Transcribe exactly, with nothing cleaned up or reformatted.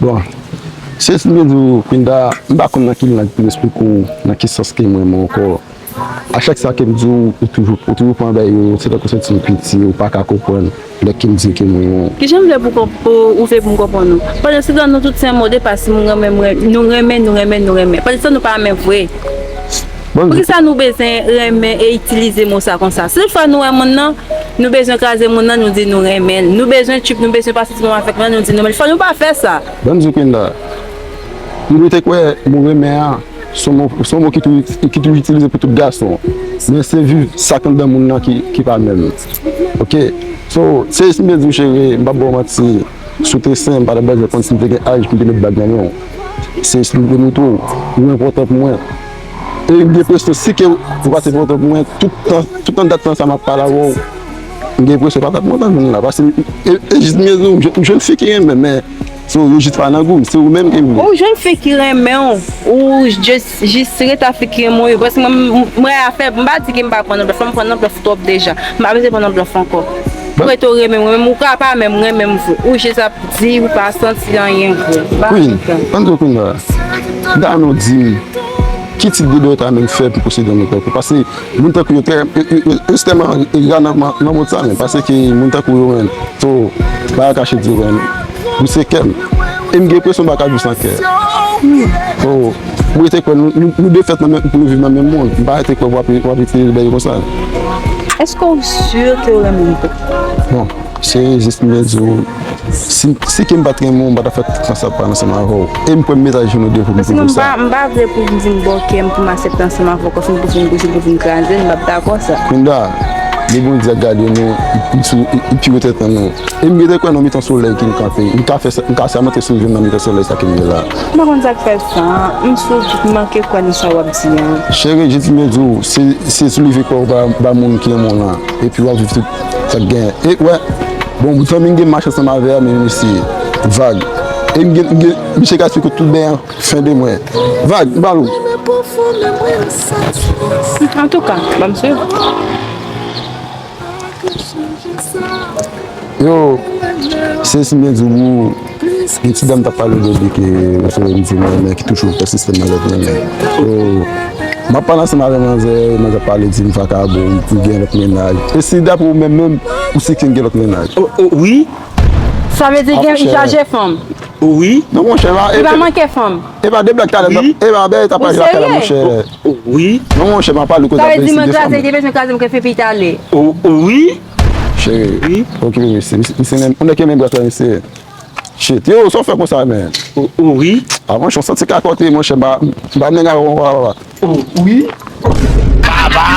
Bon, se si m te di w, Quinda, m pa konn nan ki lang pou m esplike w nan ki sans ke m renmen w ankò. A chak sa ke m di w, ou toujou, ou toujou pran bagay yo, se tankou w santi m piti, ou pa ka konprann lè ke m di ke m renmen w. Kijan m fè pou konp-, pou ou fè pou m konprann ou? Pandan se tan nou tout se yon mo de pas, nou renmen, nou renmen, nou renmen, nou renmen. Pandan se tan nou pa renmen vre. Poukisa nou bezwen renmen e itilize mo sa konsa? Si tout fwa nou wè moun nan, nou bezwen kraze moun nan, nou di nou renmen l. Nou bezwen tchip, nou bezwen pase ti moman avèk moun nan, nou di nou renmen l. Fò nou pa fè sa. Ban m di w, Quinda, m rete kwè mo renmen an, se yon mo, se yon mo ki tou-, ki toujou itilize pou tout gason. Men se viv sa k anndan moun nan ki, ki pa menm. Oke? So, se, si m te di w, cheri, m p ap ba w manti. Si w te sen, m pa t ap bezwen konn si m te gen aj pou m te met bag nan men w. Se, si m te montre w, ou enpòtan pou mwen. E m gen enpresyon, si ke ou pa t enpòtan pou mwen, tout tan, tout anndan tan sa m ap pale avè w, m gen enpresyon pa t ap enpòtan pou mwen la. Paske, e, e jis m gen, m jwenn fi ki renmen, men, so, yo jis pa nan gou m, se ou menm ki vle. Ou jwenn fi ki renmen w, ou jis, jis rete ak fi ki renmen w yo. Paske mwen, m, mwen afè, m pa di ke m pa pran nan blòf, m pran nan blòf twòp deja. M pa bezwen pran nan blòf ankò. Ou rete w renmen mwen, menm ou ka pa menm renmen m vre. Ou jis ap di ou pa santi anyen vre. Queen, ann di w Queen la. Da nou di m, ki tip de dòyòt a menm fè pou posede moun tankou? Paske moun tankou yo trè, yo, yo, yo, yo tèlman ra nan, nan, nan mond sa menm. Paske moun tankou yo menm, to, pa kache di yo menm. Ou se kè m. E m gen enpresyon m pa ka viv san kè. To, mwen te kwè nou, nou, nou de fèt nan menm, pou nou viv nan menm mond. M pa te kwè w ap, w ap itilize bagay konsa. Èske w si ke w renmen m vre? Bon. Se jis m vle di w, si, si ke m pa t renmen w, m pa t ap fè tout tan sa pa ansanm avè w. E m kwè m mete a jenou devan pou m pwouve sa. Paske mwen m pa, m pa vle pou m di m ba w kè m pou m aksepte ansanm avè w, kòm si m pou fin bouche, pou fin kraze l, m p ap dakò sa. Kounye a, lè Bondye ap gade nou, li, li sou, li, li pi wo tèt nan nou. E m rete kwè nan mitan solèy ke m kanpe. M ka fè sa, m ka sèmante sou je m nan mitan solèy sa ke m ye la. M pa konn sa k fè sa, m sou dout, m manke kwè nan sa w ap di a. Cheri, jis m vle di w, se, se sou leve kò w ba, ba moun ki renmen w lan. Epi w ap viv tout sa k genyen. E, wè, bon, zanmi m gen m mache ansanm avè a, men mesye, Vag. E m gen, m gen, misye ka esplike tout bagay an fen de mwen. Vag, m ba l ou. Antouka, ban m swiv. Yo, se si m byen di w, gen ti dam t ap pale de li ke, se yon ti manzè ki toujou pèsiste nan lòt manzè. Yo, m ap pale ansanm avèk manzè, manzè ap pale di m vakabon, m gen lòt mennaj. E si dapre ou menm, menm, ou si ke m gen lòt mennaj? O, o, wi. Sa vle di gen, li chaje fanm. Wi. Non, monchè, e pa, li pa manke fanm. E pa de blag talè, e pa bèl ta pale la talè, monchè. Wi. Non, monchè, m ap pale kote. Sa vle di mwen kraze, li bezwen kraze m ke fè pita ale. Wi. Cheri. Wi. Ok, mesye, mesye, mesye, menm, ou nèk menm bras la, mesye. Shit, yo, sa w fè konsa, men? Wi. A, monchè, w santi kakòte, monchè, m pa, m pa nèg a, w, w, w, w. Wi. Baba.